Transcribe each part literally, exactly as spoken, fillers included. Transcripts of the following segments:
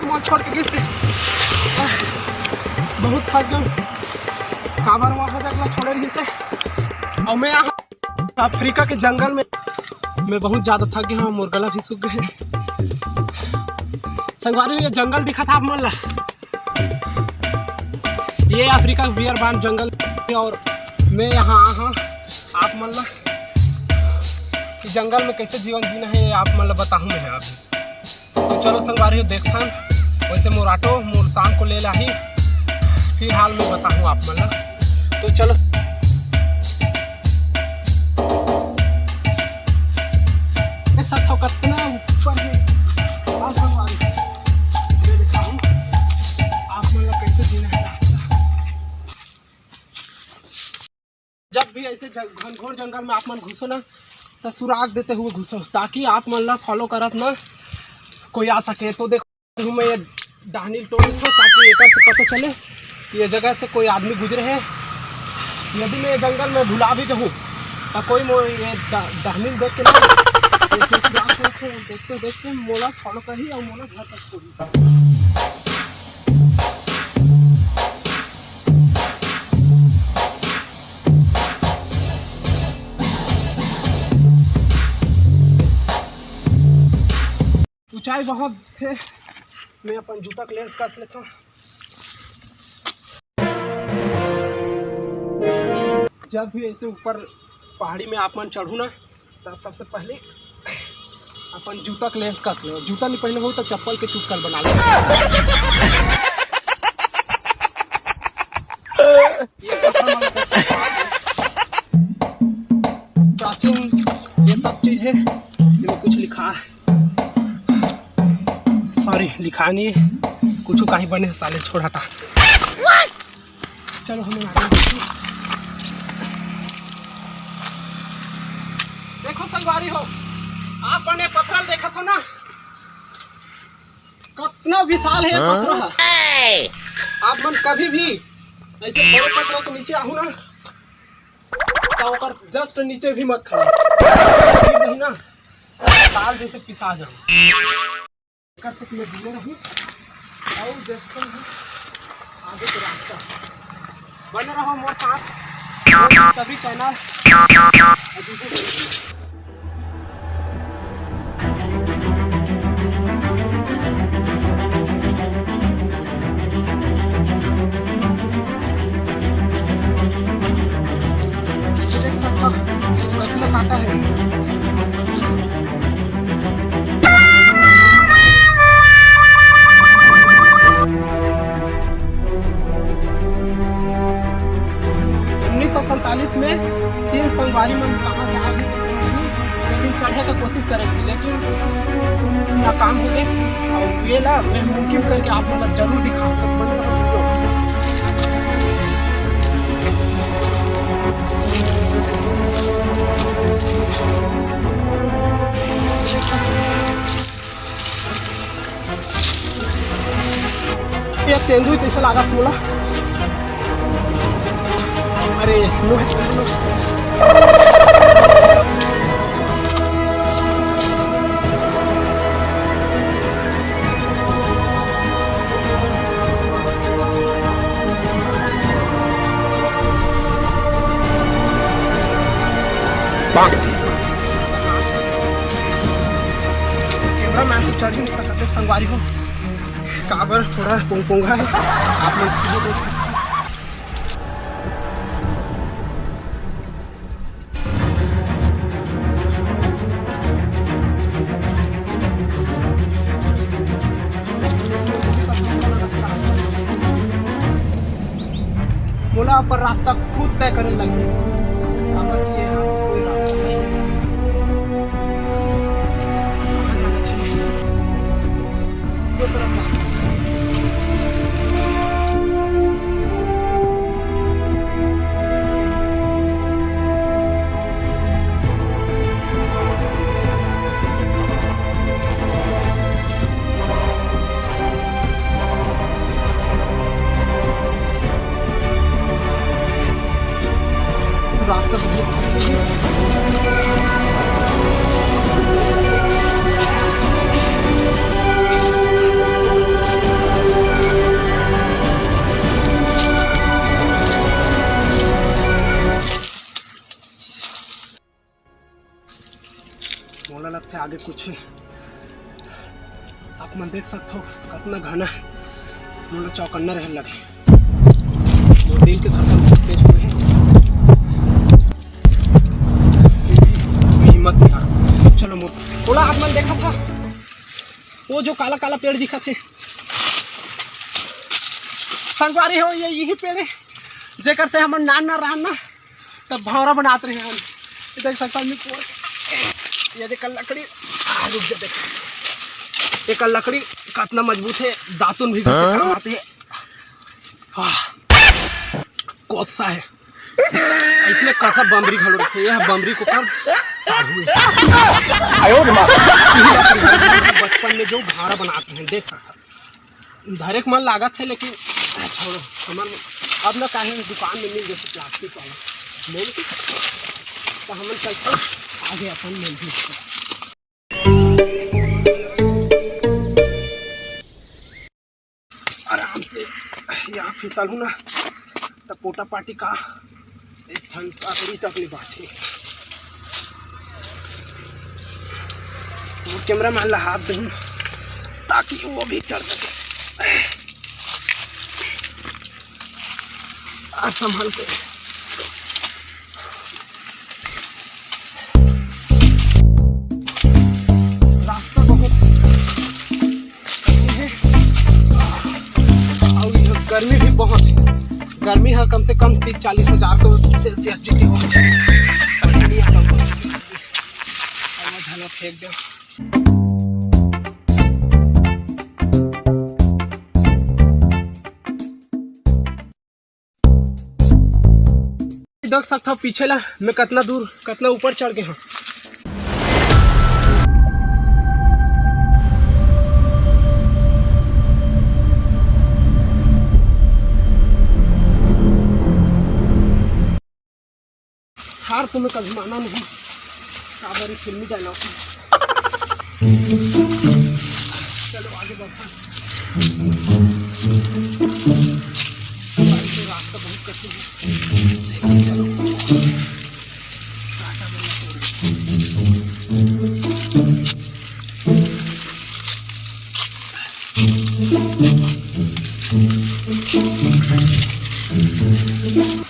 मोला छोड़ के गिस हे। बहुत थक गेंव, काबर वहाँ जगह छोड़े रहिस हे। अउ मैं यहाँ अफ्रीका के जंगल में, मैं बहुत ज्यादा थक गे हंव, मोर गला भी सूख गे हे। संगवारी हो, ये जंगल दिखत हे आप मन ला, ये अफ्रीका के बियाबान जंगल हे। अउ मैं यहाँ आए हंव आप मन ला कि जंगल में कैसे जीवन जीना हे, ये आप मन ला बताहूँ मैं अभी। तो चलो संगवारी हो, देखथन। वैसे मोर ऑटो मोला शाम को ले लाही, फिलहाल मैं बताहूँ आप मन ला। तो चलो, देख सकत हो कतना ऊपर हे। आ संगवारी, ये दिखाहूँ आप मन ला कैसे जीना हे। जब भी ऐसे जग-, घनघोर जंगल में आप मन घुसो ना, तो सुराग देते हुए घुसो, ताकि आप मन ला फॉलो करत ना कोई आ सके। तो देखो, मैं ये डाहनी ल टोड़ देथों, ताकि एकर से पता चले कि ये जगह से कोई आदमी गुजरे हे। यदि मैं ये जंगल में भुला भी जाहूँ, तो कोई मो-, ये डा-, डाहनी ल देख के ना, ये जो सुराग देखे, देखते देखते मोला फॉलो करही अउ मोला घर तक छोड़ही। ऊंचाई बहुत हे, मैं अपन जूता के लेंस कस लेथों। जब भी ऐसे ऊपर पहाड़ी में आप मन चढ़ू ना, तो सबसे पहले अपन जूता के लेंस कस ले। जूता नहीं पहने हो तो चप्पल के चुटकल बना ले। ये पत्थर वाला प्राचीन ये सब चीज हे, जेमे कुछ लिखा हे। सॉरी, लिखा नहीं हे, कुछ कहीं बने हे साले, छोड़ हटा। चलो, हमें आगे देखिए। देखो संगवारी हो, आप बने पथरा ल देखत हो ना, कतना विशाल हे ये पथरा ह। आप मन कभी भी ऐसे बड़े पथरा के नीचे आहू ना, तो ओकर जस्ट नीचे भी मत खड़ा, गिर जाही ना, ताल जैसे पिसा जाहू। एकर से मैं दूरे रहूं। अउ देखते हैं आगे के रास्ता। बने रहो मोर साथ, मोर सभी चैनल। देख सकता हूँ, कितना कांटा है। उन्नीस सौ सैंतालीस में तीन संगवारी मन कहाँ से आ गए, लेकिन चढ़े का कोशिश करे थे, लेकिन नाकाम हो गए। और ये ला मैं मुमकिन करके आप लोग जरूर दिखाऊंगा। ये तेंदुई कैसे लागा फूला? अरे, नो है, नो। कैमरा मैन तो चढ़ ही नहीं सकते, संगवारी हो। काबर थोड़ा पोंग पोंगा है। आप लोग मोला अपन रास्ता खुद तय करे लगही। काबर कि ये कोई रास्ता नहीं है। कहाँ जाना चाहिए? ये तरफ जाना चाहिए। रास्ता तो बहुत अरे कुछ है, आप मन देख सकथव कतना घना है, मोला चौकन्ना रहे लगे। मोर दिल के धड़कन बहुत तेज होए है। कोई हिम्मत नहीं हार। चलो मोर साथ। ओला आप मन देखा था, वो जो काला काला पेड़ दिखा थे संगवारी हो, ये यही पेड़ है जेकर से हमन नान नान रहन ना, तब भौंरा बनात रहे हन। ये देख सकता हूँ, ये देख लकड़ी, आ, रुक जा, देख। एक लकड़ी कितना मजबूत है, दातुन भी घसे काम आते हैं। आह, कौसा है। इसमें कसा बमरी घलो रखते, यह बमरी को कर साढ़ू है। आयो रे माँ। इसी लकड़ी का बचपन में जो भौंरा बनाते हैं, देख सकता। धरे के मन लागत है, लेकिन छोड़ो, हमन अब ना काहे दुकान में मिल जैसे प्लास्टिक वाला मोमबत्ती, तो हमन चलते आगे अपन मोमबत्ती। आराम से यहाँ फिसलहूँ ना, तो पोटा पाटी का एक ठन अकड़ी तक नहीं बाँचे। वो कैमरा मैन ला हाथ दूँ ताकि वो भी चढ़ सके। आ, संभल के। रास्ता बहुत कठिन है। अउ इहाँ गर्मी भी बहुत है। गर्मी ह कम से कम तीस चालीस हजार तो सेल्सियस डिग्री हो जाए। अब मैं झलक फेंक दे। देख सकथव पीछे ला मैं कतना दूर, कतना ऊपर चढ़ गे हँव। हार तो मैं कभी माना नहीं, काबर ये फिल्मी डायलॉग है। चलो आगे बढ़ते हैं। बारिश में रास्ता बहुत कठिन है। चलो।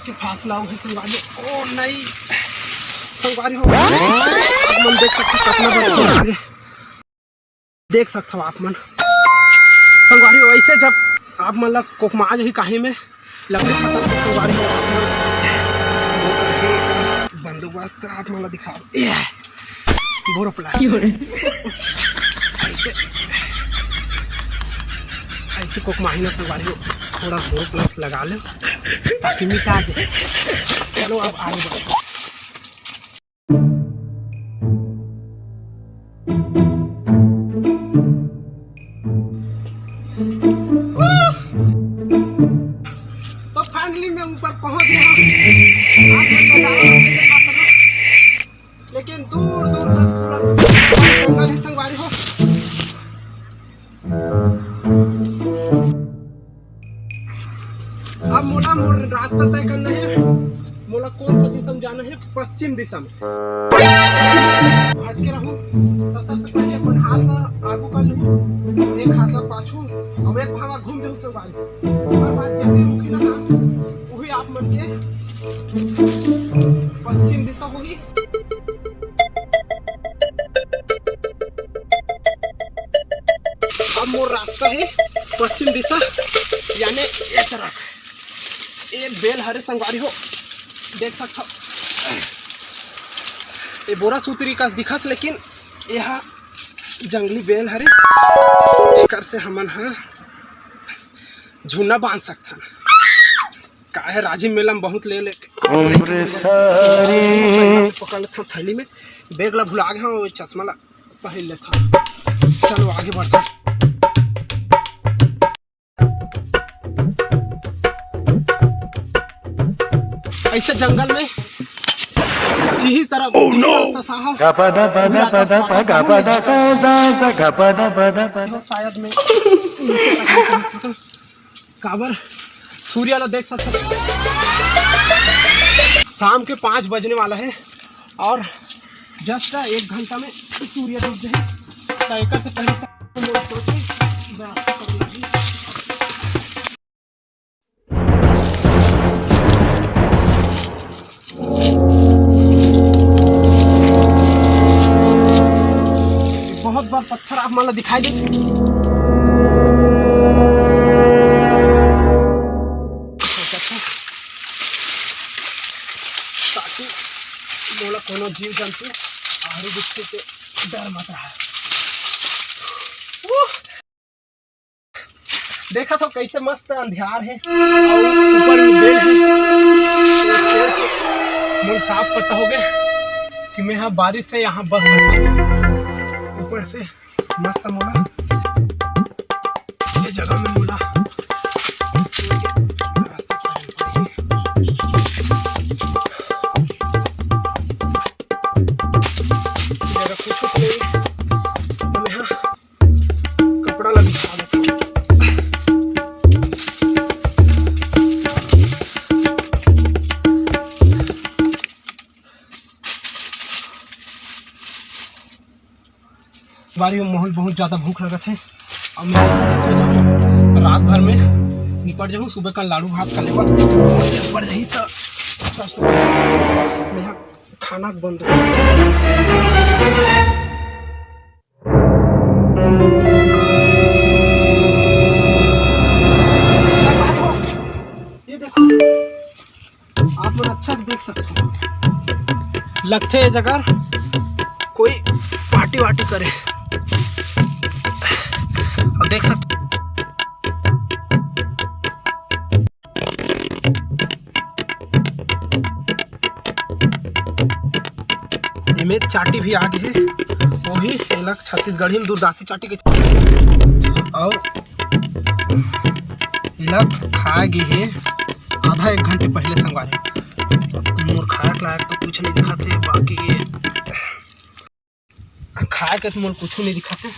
के फासला हो संगवारी। ओ नहीं, संगवारी हो। आप मन देख सकते कितना बड़ा आगे। देख सकथव आप मन। संगवारी हो, ऐसे जब आप मन ला कोकमा जाही काहे में लकड़ी खतम के संगवारी हो, आप मन वो करके एकर बंदोबस्त आप मन ला दिखाओ। ये बोरो प्लास। ऐसे, ऐसे कोकमाही ना संगवारी हो, थोड़ा बोरो प्लास लगा ले ताकि मिटा जाए। चलो अब आगे बढ़ो। तो finally मैं ऊपर पहुंच गया हूँ। आप लोग नजारा नहीं दिखा सका, लेकिन दूर दूर तक पूरा जंगल ही संगवारी हो। अब मोला मोर रास्ता तय करना है। मोला कौन सा दिशा में जाना है? पश्चिम दिशा में। हट के रहूं, तो सबसे पहले अपन हाथ ला आगू कर लूं, एक हाथ ला पाछू, और एक भागा घूम जाऊं संगवारी। ओकर बाद जब भी रुकी ना हाथ, वही आप मन के पश्चिम दिशा होही। अब मोर रास्ता है पश्चिम दिशा, यानी ये तरफ। ये बेल हरे संगवारी हो, देख सकथव। ये बोरा सूतरी कस दिखत, लेकिन ये हा जंगली बेल हरे। एकर से हमन हा झुन्ना बांध सकथन। काहे राजिम मेला में बहुत ले ले। पकड़ लेथन थैली में। बैग ला भुला गे हंव, चश्मा ला पहन लेथन। चलो आगे बढ़थन। ऐसे जंगल में यही तरह रास्ता साहब। शायद मैं नीचे तक नहीं पहुंच सकूं। काबर सूर्य ला देख सकथव। शाम के पाँच बजने वाला है और Just एक घंटा में सूर्य डूब जाए, तो एकर से पहले सब लोग सोचे, "बस, कर लागी।" बहुत बड़ पत्थर आप मन ला दिखाई दे। ताकि मोला कोनो जीव जंतु आरू बिच्छू के डर मत रहा। उह! देखत हो कैसे मस्त अंधियार हे अउ ऊपर में बेल हे। मोर साफ पता हो गए कि मैं हा बारिश से यहाँ बच सकता हूँ। ऊपर से मस्त मोला ये जगह में मोला रास्ता पानी पड़ी। ये जगह कुछ नहीं, तो मैं हा कपड़ा ला बिछा देता हूँ। बारी में माहौल बहुत ज्यादा भूख लगत है। अब मैं सो जाऊँ, रात भर में निपट जाऊँ। सुबह का लाड़ू भात खा लेवा, पड़ जाही तो सबसे पहले मैं यहाँ खाना के बंदोबस्त करूँ। संगवारी हो, ये देखो, आप मन अच्छा से देख सकते हो, लगथे ये जगह कोई पार्टी वार्टी करे। अब देख सकते एमे चाटी भी आ गे हे, वही एला छत्तीसगढ़ी में दूरदासी चाटी के। और एला खाए गे हे आधा एक घंटे पहले संगवारी। मोर खाए के लायक तो कुछ नहीं दिखत हे, बाकी ये खाए के तो मोर कुछ नहीं दिखत हे।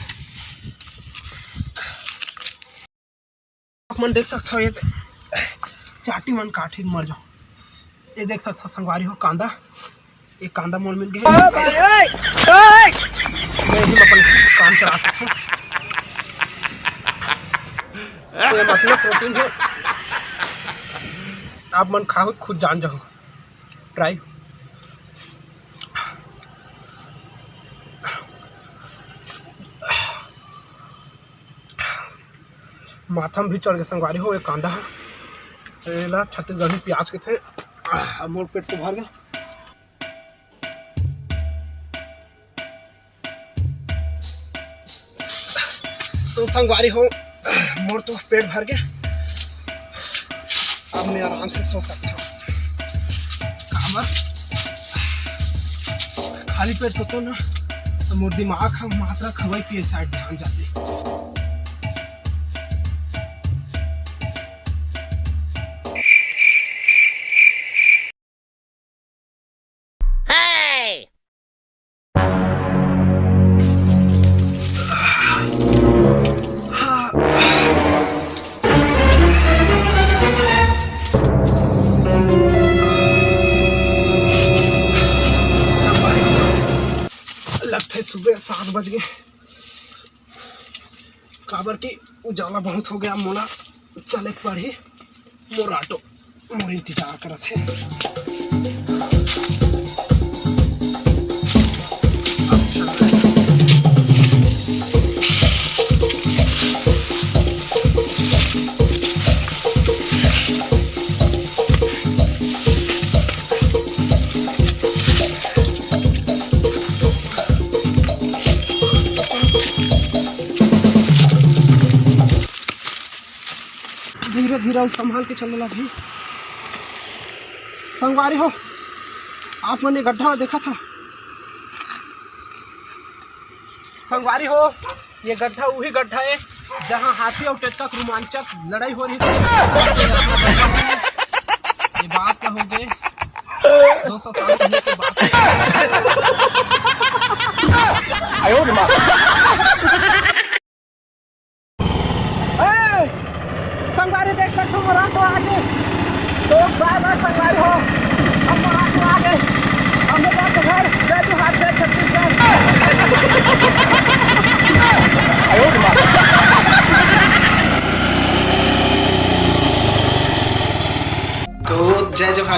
आप मन देख सकथव, ये चाटी मन काठी मर जाओ। ये देख सकथव संगवारी हो, कांदा, ये कांदा मोल मिल गए। मैं ही अपन काम चला सकता हूँ। तो ये मतलब प्रोटीन है, आप मन खाओ, खुद जान जाओ। ट्राई। माथा में भी चढ़ गया संगवारी हो एक कांदा है। एला छत्तीसगढ़ी प्याज के थे। अब मोर पेट तो भर गया। तो संगवारी हो, मोर तो पेट भर गया। अब मैं आराम से सो सकता हूँ। काबर खाली पेट सोतो ना, तो मोर दिमाग हम मात्रा खवाई पिए साइड ध्यान जाते। लगथे सुबह सात बज गए। काबर कि उजाला बहुत हो गया, मोला चले पड़ही। मोर ऑटो मोर इंतजार करत हे। धीरे धीरे अउ संभाल के चलना भी। संगवारी हो, आप मन ये गड्ढा ला देखा था? संगवारी हो, ये गड्ढा उही गड्ढा है, जहाँ हाथी और टेटका के रोमांचक लड़ाई हो रही थी। ये बात क्या हो गई? दो सौ साल पहले की बात है। ए, संगवारी देख सकते हो, मोर ऑटो आगे। तो बाय बाय संगवारी हो, हम मोर ऑटो आगे। हम लोग के घर जय जोहार, जय छत्तीसगढ़।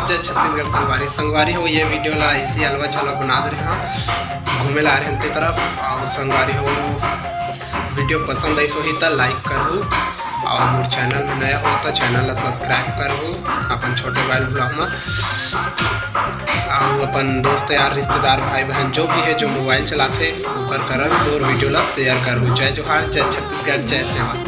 जय छत्तीसगढ़ संगवारी। संगवारी हो, ये video ला ऐसी अलवा छलवा बना दे रहे हैं, घूमे ला आ रहे हैं ते तरफ। और संगवारी हो, video पसंद आइस होही त like करहू, और मोर channel में नया हो त channel ला subscribe करहू अपन छोटे भाई vlog में। और अपन दोस्त यार रिश्तेदार भाई बहन जो भी है, जो mobile चलाथे, ओकर करा मोर video ला share करहू। जय जोहार, जय छत्तीसगढ़, जय सेवा।